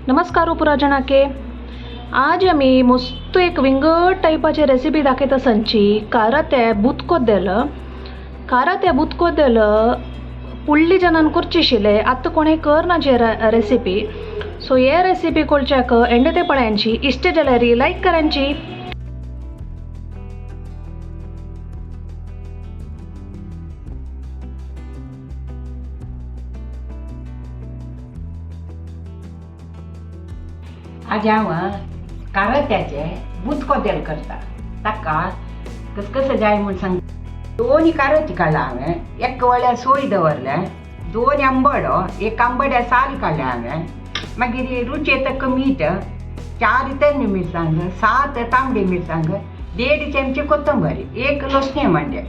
नमस्कार पुरा जणाके। आज आमी मस्त एक विंगड टायपाची रेसिपी दाखयता संची काराते बुतकोदेल। काराते बुतकोदेल पुळ्ळी जनान करची आशिल्ले, आतां कोणें करना रेसिपी। सो हे रेसिपी कोळच्याक एंड ते पळयांची, इश्ट जाल्यार लायक करांची। आज हांव कारात्याचे बुतकोदेल करता। ताका कस कसं जाय म्हूण सांग। दोन काराती काडला हांवें, एक वळ्या सोय दवरलें, दोन आंबडो, एक आंबड्या साल काडल्या हांवें, मागीर रुचे तक मीठ, 4 तेन्नी मिरसांग, 7 तांबडी मिरसांग, 1.5 चमचे कोथंबीर, 1 लसणे मांडे।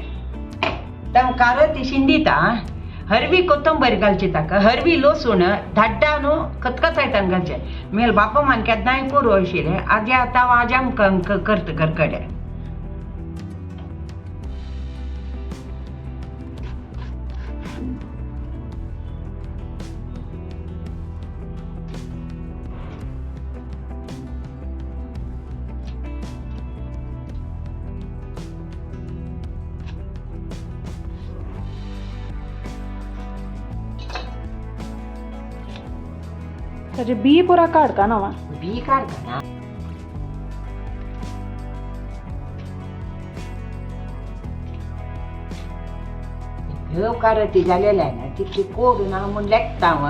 तांकां काराती शिंदिता, हरवी कोथंबीर घालची ताका, हरवी लसूण धाडटा न्हू खतखतायतान घालचें। मेल बापा मान केन्नाय करूं आशिल्लें, आजी आतां आज आमकां करता घरकडे। ताजे बी पुरा काड का ना? बी काड का ना? धव काराती जालेले आहे ना तितली कोडून हांव म्हूण लेखता हांव।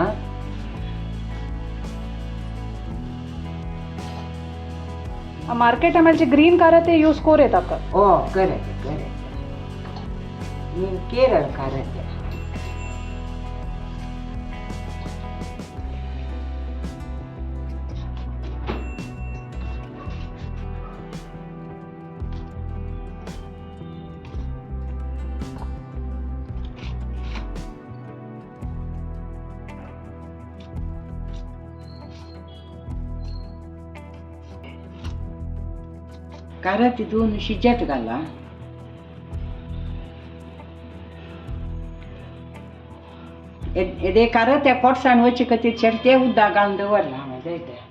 मार्केट मेळचे ग्रीन काराते यूज कोर येता का? हो करत करत केरळ काराते। काराती धुवन शिजत घाला। येदे कारात्या पोटसाण वचचे खातीर शेर्ते उदक घालून दवरलां हांवें जायते।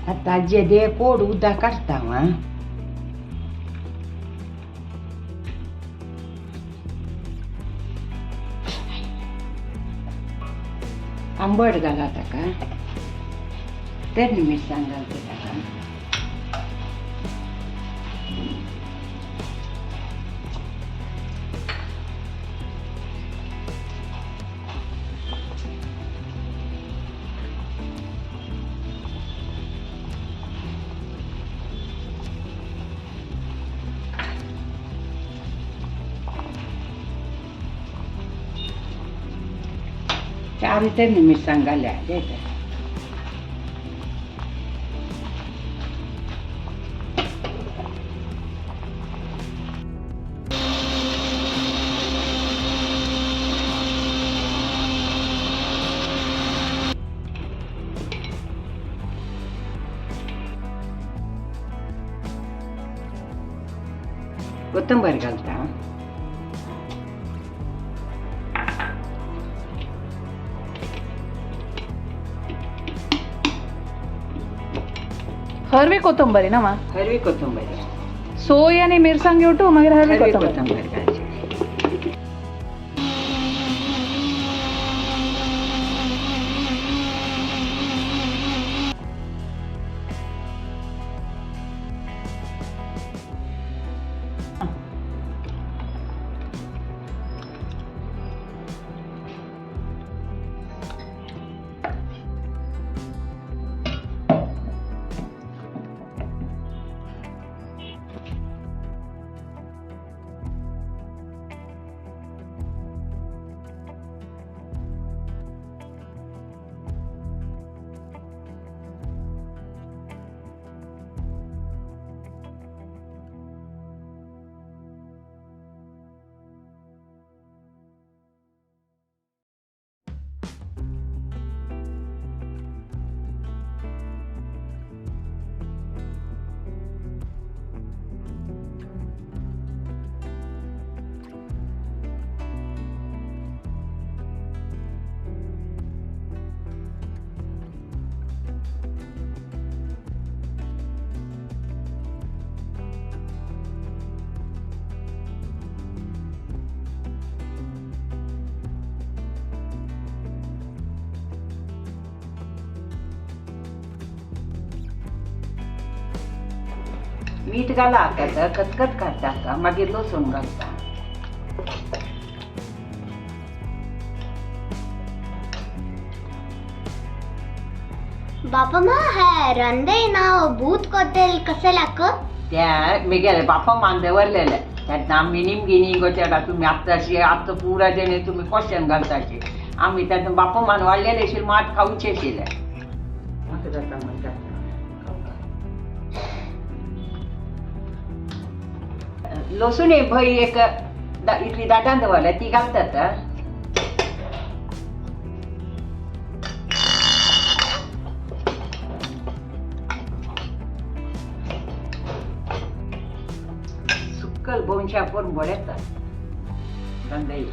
आतां आजये दे कोड उदक काडटा हांव। आंबट घाला ताका, तेन्नी मिरसांग घालता ताका। 4 तेन्नी मिरसांग घाल्या जायते। कोथंबीर घालता। हरवी कोथंबीर ना मा? हरवी कोथंबीर। सोय आनी मिरसांग घेवटू मागीर हरवी कोथंबीर घालची। मीठ घाला आता, खतखत काडटा, मागीर लसूण घालता. बापा मा है रांदे ना भूत कोतेल कसे लाक. त्या मेगेले बापा मान दवरलेले त्यात आमी निमगी न्ही तुमी आत्ताशी आत्तां पुरा जेणे तुमी क्वेश्चन घालताशी. आमी त्यात बापा मान वाडलेले अशी मात खावचे आशिल्ले. म्हाका जाता म्हणटा लसूण भंय एक इतली दाटान दवरल्या ती घालतात. सुक्कल बोनशा करून बरें रांदय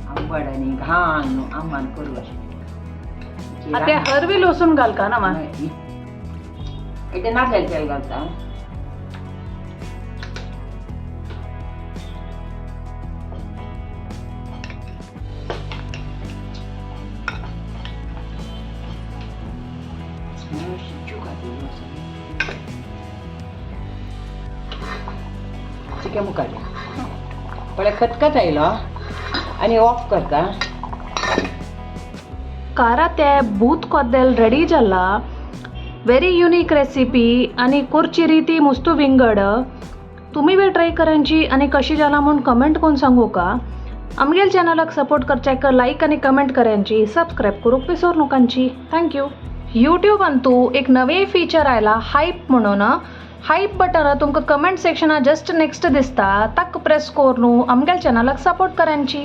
आंबट आनी घाण आंबान करू अशें. आतां हरवी लसूण घालका ना मा? इथे नारळ तेल घालता. चिकन मुखार पळय खतखत आयलो आनी ऑफ करता. काराते भूत कोद्देल रेडी जाला. व्हेरी युनीक रेसिपी आनी करची रिती मुस्तू विंगड. तुमी बी ट्राय करांची आनी कशी जाला म्हूण कमेंट करून सांगू का. आमगेल चॅनलाक सपोर्ट करच्याक लायक आनी कमेंट करांची, सबस्क्रायब करूंक विसरू नकांची. Thank you. युट्यूबान तूं एक नवे फीचर आयला हायप म्हणून. हायप बटन तुमकां कमेंट सेक्शना जस्ट नेक्स्ट दिसता, ताका प्रेस करून आमगेल चॅनलाक सपोर्ट करांची.